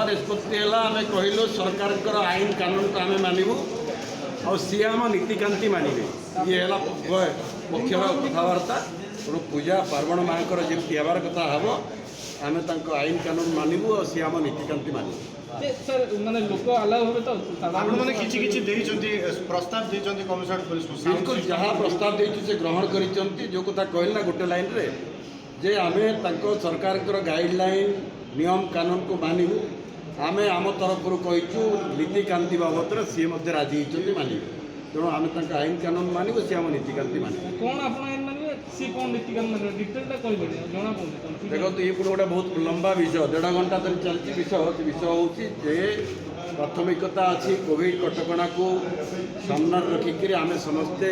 ନିଷ୍ପତ୍ତି ହେଲା, ଆମେ କହିଲୁ ସରକାରଙ୍କର ଆଇନ କାନୁନକୁ ଆମେ ମାନିବୁ ଆଉ ସିଏ ଆମ ନୀତିକାନ୍ତି ମାନିବେ। ଇଏ ହେଲା ଉଭୟ ପକ୍ଷର କଥାବାର୍ତ୍ତା। ତେଣୁ ପୂଜା ପାର୍ବଣ ମାଙ୍କର ଯେମିତି ହେବାର କଥା ହେବ, ଆମେ ତାଙ୍କ ଆଇନ କାନୁନ ମାନିବୁ ଆଉ ସିଏ ଆମ ନୀତିକାନ୍ତି ମାନିବେ। ଯେ ସାର୍, ମାନେ ଲୋକ ଆଲାଉ ହେବେ ତ ସାଧାରଣ? ଆପଣମାନେ କିଛି କିଛି ଦେଇଛନ୍ତି, ପ୍ରସ୍ତାବ ଦେଇଛନ୍ତି କମିଶନର ପୋଲିସକୁ? ବିଲକୁଲ, ଯାହା ପ୍ରସ୍ତାବ ଦେଇଛୁ ସେ ଗ୍ରହଣ କରିଛନ୍ତି। ଯେଉଁ କଥା କହିଲେ ନା ଗୋଟେ ଲାଇନରେ ଯେ ଆମେ ତାଙ୍କ ସରକାରଙ୍କର ଗାଇଡ଼ଲାଇନ୍, ନିୟମ କାନୁନକୁ ମାନିବୁ। ଆମେ ଆମ ତରଫରୁ କହିଛୁ ନୀତିକାନ୍ତି ବାବଦରେ, ସିଏ ମଧ୍ୟ ରାଜି ହେଇଛନ୍ତି, ମାନିବେ। ତେଣୁ ଆମେ ତାଙ୍କ ଆଇନ କାନୁନ ମାନିବୁ, ସିଏ ଆମ ନୀତିକାନ୍ତି ମାନିବେ। କ'ଣ ଆପଣ ଆଇନ ମାନିବେ, ସିଏ କ'ଣ ନୀତିକାନ୍ତି ମାନିବେ, ଡିଟେଲଟା କହିବେନି, ଜଣା ପଡୁନି confusion। ଦେଖନ୍ତୁ, ଇଏ ପୁଣି ଗୋଟେ ବହୁତ ଲମ୍ବା ବିଷୟ, ଦେଢ଼ ଘଣ୍ଟା ଧରି ଚାଲିଛି ବିଷୟ। ସେ ବିଷୟ ହେଉଛି ଯେ ପ୍ରାଥମିକତା ଅଛି କୋଭିଡ଼ କଟକଣାକୁ ସାମ୍ନାରେ ରଖିକିରି ଆମେ ସମସ୍ତେ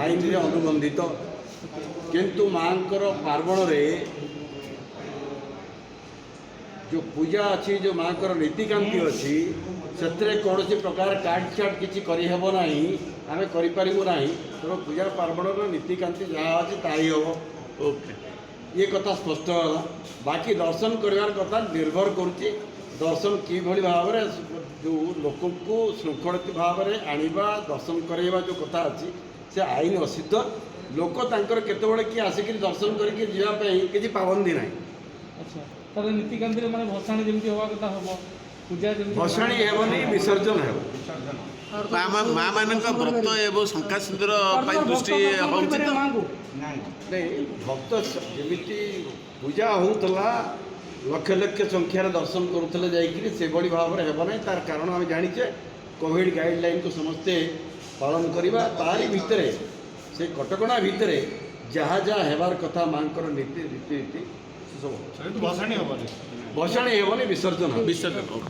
ଆଇନରେ ଅନୁବନ୍ଧିତ। କିନ୍ତୁ ମାଆଙ୍କର ପାର୍ବଣରେ ଯେଉଁ ପୂଜା ଅଛି, ଯେଉଁ ମାଆଙ୍କର ନୀତିକାନ୍ତି ଅଛି, ସେଥିରେ କୌଣସି ପ୍ରକାର କାଟ ଛାଟ କିଛି କରିହେବ ନାହିଁ, ଆମେ କରିପାରିବୁ ନାହିଁ। ତେଣୁ ପୂଜା ପାର୍ବଣର ନୀତିକାନ୍ତି ଯାହା ଅଛି ତାହା ହିଁ ହେବ। ଇଏ କଥା ସ୍ପଷ୍ଟ ହେଲା। ବାକି ଦର୍ଶନ କରିବାର କଥା ନିର୍ଭର କରୁଛି ଦର୍ଶନ କିଭଳି ଭାବରେ, ଯେଉଁ ଲୋକଙ୍କୁ ଶୃଙ୍ଖଳିତ ଭାବରେ ଆଣିବା, ଦର୍ଶନ କରାଇବା ଯେଉଁ କଥା ଅଛି, ସେ ଆଇନ ଅସିଦ୍ଧ। ଲୋକ ତାଙ୍କର କେତେବେଳେ କିଏ ଆସିକିରି ଦର୍ଶନ କରିକି ଯିବା ପାଇଁ କିଛି ପାବନ୍ଦି ନାହିଁ। ଆଚ୍ଛା, ତାହେଲେ ନୀତିକାନ୍ତିରେ ମାନେ ଭସାଣି ଯେମିତି ହେବା କଥା ହବ, ପୂଜା ଯେମିତି? ଭସାଣି ହେବନି, ବିସର୍ଜନ ହେବ। ମା ମାନଙ୍କ ବ୍ରତ ଏବଂ ଶଙ୍ଖା ସିନ୍ଦୁର ପାଇଁ ଦୃଷ୍ଟି ହେଉଛି ତ? ମାଙ୍କୁ ନାଇଁ, ଭକ୍ତ ଯେମିତି ପୂଜା ହେଉଥିଲା, ଲକ୍ଷ ଲକ୍ଷ ସଂଖ୍ୟାରେ ଦର୍ଶନ କରୁଥିଲେ ଯାଇକିରି, ସେଭଳି ଭାବରେ ହେବ ନାହିଁ। ତାର କାରଣ ଆମେ ଜାଣିଛେ, କୋଭିଡ଼ ଗାଇଡ଼ଲାଇନକୁ ସମସ୍ତେ ପାଳନ କରିବା। ତାରି ଭିତରେ, ସେ କଟକଣା ଭିତରେ ଯାହା ଯାହା ହେବାର କଥା ମାଙ୍କର ନୀତି ରୀତି ସେସବୁ ହେବ। ଭସାଣି ହେବନି? ଭସାଣି ହେବନି, ବିସର୍ଜନ ହେବ। ବିସର୍ଜନ।